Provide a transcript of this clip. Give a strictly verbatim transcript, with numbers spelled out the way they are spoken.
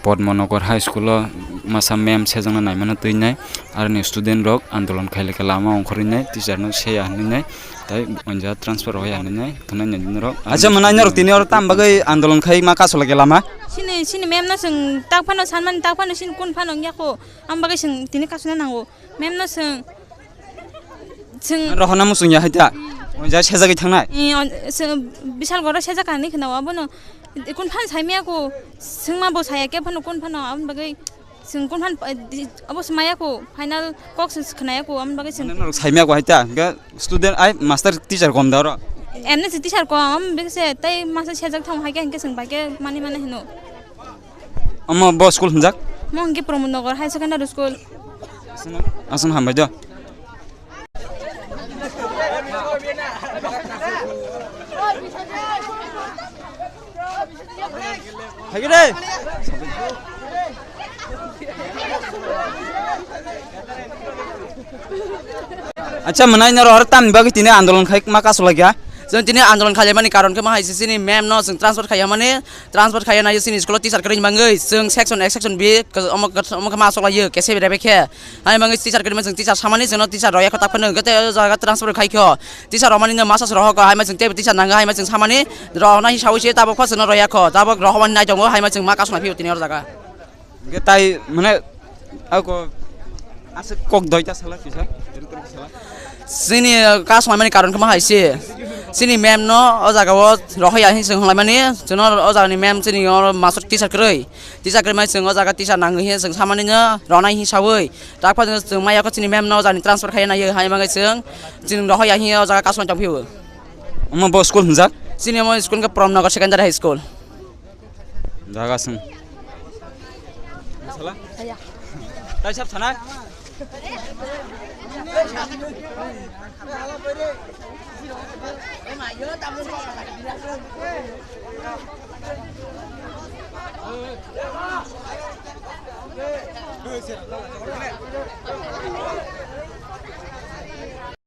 Padmanagar High School o masa ma'am sejakna naimano twi nai, aroni student rok andolon khailai khe lama ongkhorwi nai, teacher no seya hinwi nai, tai onja transfer rwya hinwi nai, thwngnai nai norok. Acha, mwnai norok tini oro tam bagwi andolon khai ma kasola khe lama? Sini, sini ma'am no chwng tak phano sanmani, tak phano sini kun phano wngya kho, am bagwi chwng tini kasuna nango. Ma'am no chwng, chwng rohorna muchung ya hai ta? Onja sejagwi thangnai? Eh, on-, chwng bishal goro sejak ani khna abono kun phan saimaya ko, chwngma bo saya khe phano kun phano aboni bagwi chwng kun phan, eh, di-, abo swmaya ko, final kok se khwnaya ko, aboni bagwi chwng. Mane norok saimaya ko hai ta? Hingke student ai master teacher kom da oro? Emne se teacher kom, aboni bagwi se tei masa sejak thang hai khe hingke chwng bai khe mani mani hino. Omo bo school hwnjak? Mo hwnkhe Pramod Nagar Higher Secondary School. Aswk, aswk hambai do. Hai khe de. Acha, mwnai norok oro tamni bagwi tini andolon khai ma kasola kha? Chwng tini andolon khaimani karon khe ma hai se chini ma'am no chwng transfer khaiya mani, transfer khaiya nai chini school o teacher kwrwi bangwi chwng section A section B omo, omo khe ma asok lai khe se bere khe. Hai bangwi teacher kwrwi ma chwng teacher samani chwngno teacher roya kho tak phano hwnkhe tei o jaga transfer khai kho. Teacher romani no masa se rohor kho, hai ma chwng tei teacher nango, hai ma chwng samani rohorna hi sawi se tabok pha chwngno roya kho, tabok rohormani nai tongo, hai ma chwng ma kasonai phio tini oro jaga. Hingke tai mane ako aswk kok doita sala kisa. Chini kasonai mani karon khe ma hai se. Chini ma'am no o jaga o rohorya hin chwng hwnlai mani, chwngno o jaga ni ma'am chini oro masuk teacher kwrwi. Teacher kwrwi mai chwng o jaga teacher nangwi hin chwng samani no ronai hin sawi. Tak pha chwng maya kho chini ma'am no o jaga ni transfer khai nai hai mangai chwng chini rohorya hin o jaga kasonai tong phio. Omo bo school hwnjak? Chini omo school khe Pramod Nagar Secondary High School. Jaga sung. Sala? Aya. Tai sab sana?